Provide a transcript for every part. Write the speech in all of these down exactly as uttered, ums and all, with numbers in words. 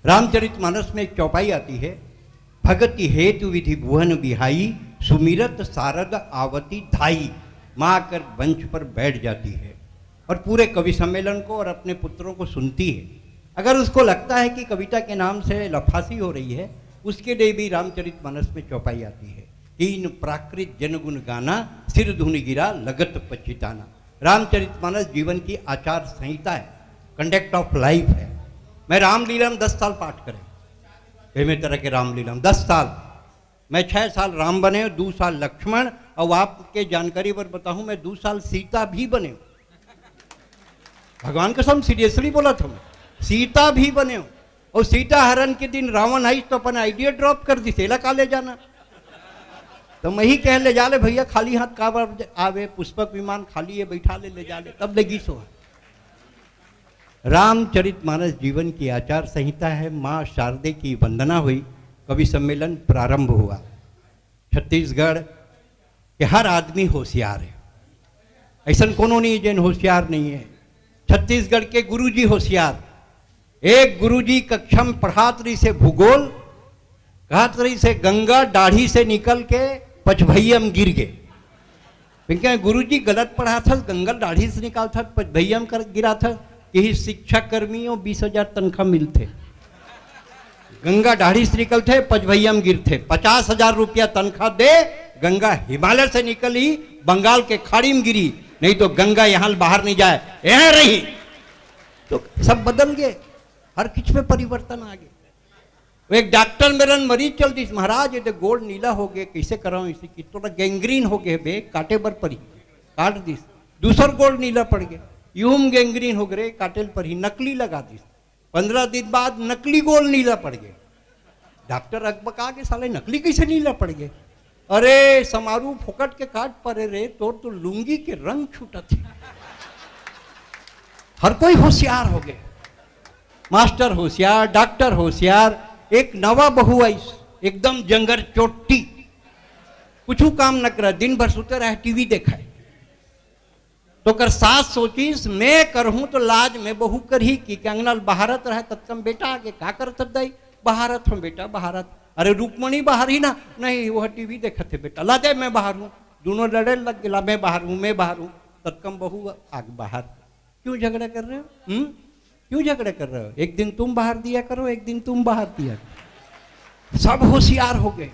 रामचरितमानस में एक चौपाई आती है, भगति हेतु विधि भुवन बिहाई, सुमिरत सारद आवती धाई। माँ आकर मंच पर बैठ जाती है और पूरे कवि सम्मेलन को और अपने पुत्रों को सुनती है। अगर उसको लगता है कि कविता के नाम से लफासी हो रही है, उसके लिए भी रामचरितमानस में चौपाई आती है, कीन प्राकृत जन गुण गाना, सिर धुन गिरा लगत पछिताना। रामचरितमानस जीवन की आचार संहिता है, कंडक्ट ऑफ लाइफ है। मैं रामलीला में दस साल पाठ करे, विभिन्न तरह के रामलीला में दस साल। मैं छह साल राम बने, दो साल लक्ष्मण, और आपके जानकारी पर बताऊं, मैं दो साल सीता भी बने। भगवान कसम, सीरियसली बोला था मैं, सीता भी बने। और सीता हरण के दिन रावण आई तो अपन आइडिया ड्रॉप कर दी, सेला का ले जाना। तो मैं ही कह, ले जा ले भैया, खाली हाथ का बार आवे, पुष्पक विमान खाली है, बैठा ले, ले जा ले, तब लेगी सो। रामचरितमानस जीवन की आचार संहिता है। माँ शारदे की वंदना हुई, कवि सम्मेलन प्रारंभ हुआ। छत्तीसगढ़ के हर आदमी होशियार है, ऐसा कोनो नहीं जेन होशियार नहीं है। छत्तीसगढ़ के गुरुजी होशियार। एक गुरुजी कक्षा में पढ़ात रहिसे भूगोल, कहत रहिसे गंगा डाढ़ी से निकल के पचभैया में गिर गे। मैं कहें, "गुरुजी गलत पढ़ाथस, गंगा डाढ़ी से निकालथस, पचभैया में कर गिराथस।" कि शिक्षा कर्मियों बीस हजार तनख्वाह मिलथे, गंगा डाढ़ी से निकलथे, पचभैया में गिरथे। पचास हजार रुपया तनख्वाह दे, गंगा हिमालय से निकली, बंगाल के खाड़ी में गिरी, नहीं तो गंगा यहाँ बाहर नहीं जाए, यहाँ रही। तो सब बदल गए, हर किस में परिवर्तन आ गए। वो एक डॉक्टर मेरन मरीज चल दिस, "महाराज, ये तो गोड़ नीला हो गए, कैसे कराऊं इसे?" कि "थोड़ा गैंग्रीन हो गए बे, काटे बर परी।" काट दिस। दूसर गोड़ नीला पड़ गए, "यूं गैंग्रीन हो गए, काटे ल परी।" नकली लगा दिस। पंद्रह दिन बाद नकली गोड़ नीला पड़ गए। डॉक्टर अकबका के, "साले, नकली कैसे नीला पड़ गए?" "अरे समारू, फोकट के काट परे रे, तोर तो लुंगी के रंग छूटत है।" हर कोई होशियार हो गए, मास्टर होशियार, डॉक्टर होशियार। एक नवा बहू आई, एकदम जंगर चोट्टी, कुछ काम न करे, दिन भर सुते रहे, टीवी देखे। तो ओकर सास सोचिस, "मैं करहूं तो लाज में बहू करही कि, कि अंगना ल बहारत रहे, ततका म बेटा आगे का करत हस दाई?" "बहारत हंव बेटा, बहारत।" "अरे रुक्मणी बाहर ही ना।" "नहीं, वो टीवी देखत हे बेटा।" "ला दे, मैं बाहर हूं।" दोनों लड़े लग गेला, "मैं बाहर हूं, मैं बाहर हूं।" ततका म बहू आगे बाहर। "क्यों झगड़ा कर रहे हो? हम्म? क्यों झगड़ा कर रहे हो? एक दिन तुम बाहर दिया करो, एक दिन तुम बाहर दिया करो।" सब होशियार हो गए,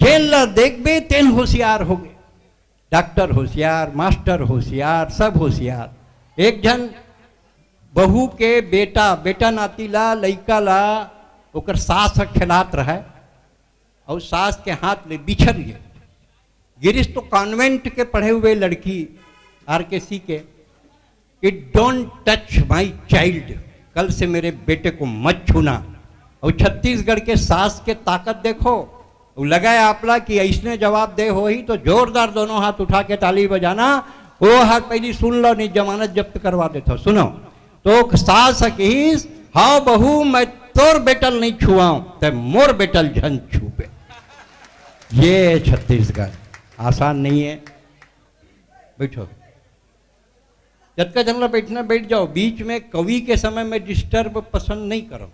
जेन ला देखबे तेन होशियार हो गए। डॉक्टर होशियार, मास्टर होशियार, सब होशियार। एक झन बहू के बेटा, बेटा नाती ला, लइका ला ओकर सास ह खेलात रहय, अउ सास के हाथ ले बिछर गे। गिरिस तो कॉन्वेंट के पढ़े हुए लड़की, आरकेसी के, कि "Don't touch my child, कल से मेरे बेटे को मत छूना।" और छत्तीसगढ़ के सास के ताकत देखो, वो लगाए आपला कि ऐसने जवाब दे होही तो जोरदार दोनों हाथ उठा के ताली बजाना। वो हर पहली सुन लो, नहीं जमानत जब्त करवा देता। सुनो, तो सास कहिस, "हाँ बहू, मैं तोर बेटल नहीं छुआऊं, ते मोर बेटल झन छूबे।" ये है छत्तीसगढ़, आसान नहीं है। बैठो, जतका जन ला बैठना बैठ जाओ। बीच में कवि के समय मैं डिस्टर्ब पसंद नहीं करूं।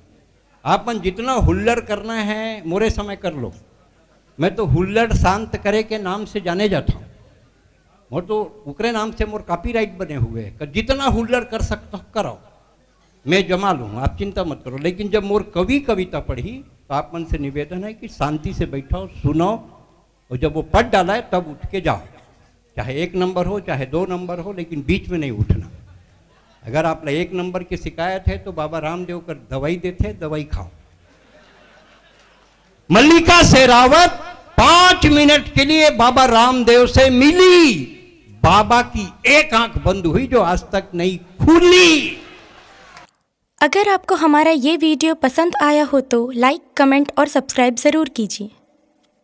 आप मन जितना हुल्लड़ करना है मोरे समय कर लो, मैं तो हुल्लड़ शांत करे के नाम से जाने जाता हूं। मोर तो उकरे नाम से मोर कॉपीराइट बने हुए है, जितना हुल्लड़ कर सकता हूं कराओ, मैं जमा लूं, आप चिंता मत करो। लेकिन जब मोर कवि कविता पढ़ी तो आप मन से निवेदन है कि शांति से बैठो, सुनो, और जब वो पढ़ डाला है तब उठ के जाओ, चाहे एक नंबर हो चाहे दो नंबर हो, लेकिन बीच में नहीं उठना। अगर आप ला एक नंबर की शिकायत है तो बाबा रामदेव कर दवाई देते, दवाई खाओ। मल्लिका शेरावत पांच मिनट के लिए बाबा रामदेव से मिली, बाबा की एक आंख बंद हुई जो आज तक नहीं खुली। अगर आपको हमारा ये वीडियो पसंद आया हो तो लाइक, कमेंट और सब्सक्राइब ज़रूर कीजिए।